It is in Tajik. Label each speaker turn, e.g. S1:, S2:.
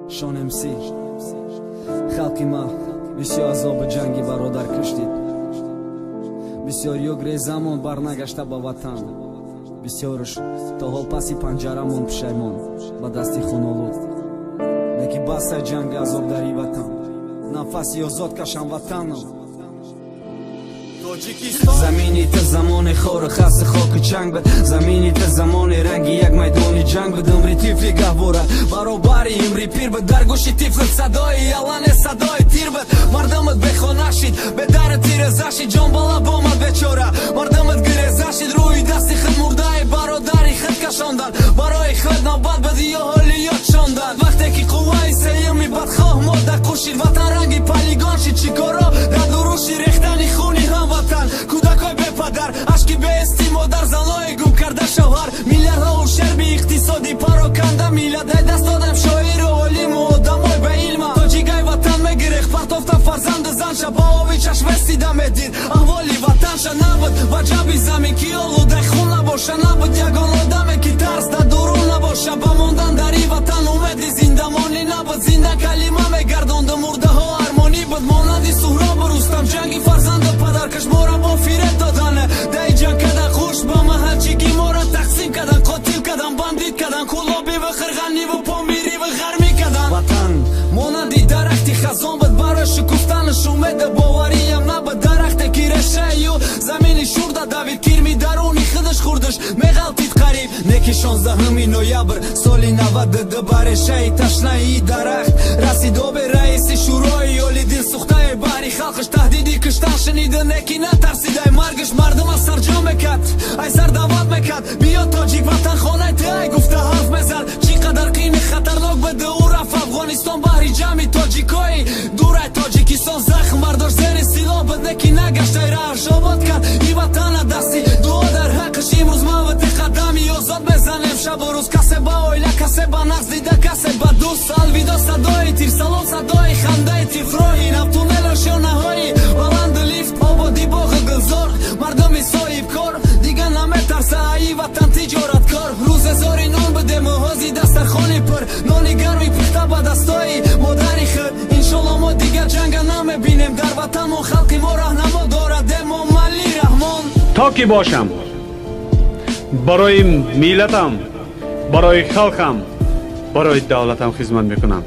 S1: Шон МС. Халқи ма бисёр азоби ҷанги бародар киштид, бисёриё грезамон барнагашта ба ватан, бисёрш то ҳол паси панҷарамон пушаймон ба дасти хунолуд. Леки басай ҷанги азоб дар и ватан, нафаси озод кашам, ватанам. Замини ту замони хору хаси хоку чанг буд, замини ту замони ранги як майдони ҷанг буд. Умри тифли гаҳвора баробари умри пир буд, дар гӯши тифлат садои ялане, садои тир буд. Мардумат бехона шид, бедару тиреза шид, ҷон ба лаб омад бечора, мардумат гиреза шид. Рӯи дасти худ мурдаи бародари худ кашондан, барои худ навбат буд ё ҳоли ёд шондан. Вақте ки қувваи сеюми бадхоҳ мода кушид, ватан ранги полигон шид. Чӣ коро дар дуруши рехтани хуни ҳамватан, кӯдакои бепадар, ашки беҳести модар, занои гум карда шавҳар, миллиардҳо ущерби иқтисодӣ, пароканда миллат. Ай даст додам шоиру олиму одамой ба илма. Тоҷикай ватан мегирех, партофта фарзанду занша, ба оби чашместида медид аҳволи ватанша. Набуд ва ҷаби замин, ки олудаи хун набоша, набуд ягон одаме, ки тарс дар дурун набоша. Ба мондан дар и ватан умеди зиндамонӣ набуд, зинда калима мегардонду мурдаҳо армонӣ буд. Монанди Суҳробу Рустам ҷанги фарзанду падаркаш мора бо фиреб додане, даи ҷанг кадан хуш ба маҳалчигӣ мора тақсим кадан, қотил кадан, бандит кадан, кулобиву қирғаниву помириву ғармӣ кадан. Ватан монанди дарахти хазон буд, барои шукуфтанаш умеду бовариям набуд. Дарахте, ки решаю замини шурда давид, кирми даруни худаш хурдаш, меғалтид қариб. Неки 16 ноябр соли 92 ба решаи ташнаи дарахт расид обе. Раиси Шӯрои Оли дилсӯхтаи баҳри халқаш таҳдиди киштан шунида, неки натарсидай маргаш. Мардум аз сарҷом мекард, ай сар даъват мекард, биё, тоҷик, ватан хонаи ты ай, гуфта ҳарф мезад. Чӣ қадар қини хатарнок буда, ӯ рафт Афғонистон баҳри ҷамъи тоҷикои дурай Тоҷикистон. Захм бардошт, зери силоҳ буд, неки нагаштай, раҳаш обод кард и ватана дасти дуо дар ҳаққаш. Имрӯз ман ва ти қадами озод мезанем шабу рӯз, касе ба оила, касе ба нағз дида, касе ба дӯст. Алвидо садои тир, салом садои хандаи тифл, роҳи нав, туннелу шонаҳои баланду лифт, ободи боғу гулзор. Мардуми соҳибкор дига наметарса аи ватан тиҷораткор. Рӯзе зори нон будему, ҳози дастархони пур, нони гарми пухта ба дастои модари худ. Иншолло, мо дигар ҷанга намебинем дар ватанмон, халқи мо раҳнамо дорад, Эмомалӣ Раҳмон.
S2: То ки бошам, барои миллатам, барои халқам, барои давлатам хизмат мекунам.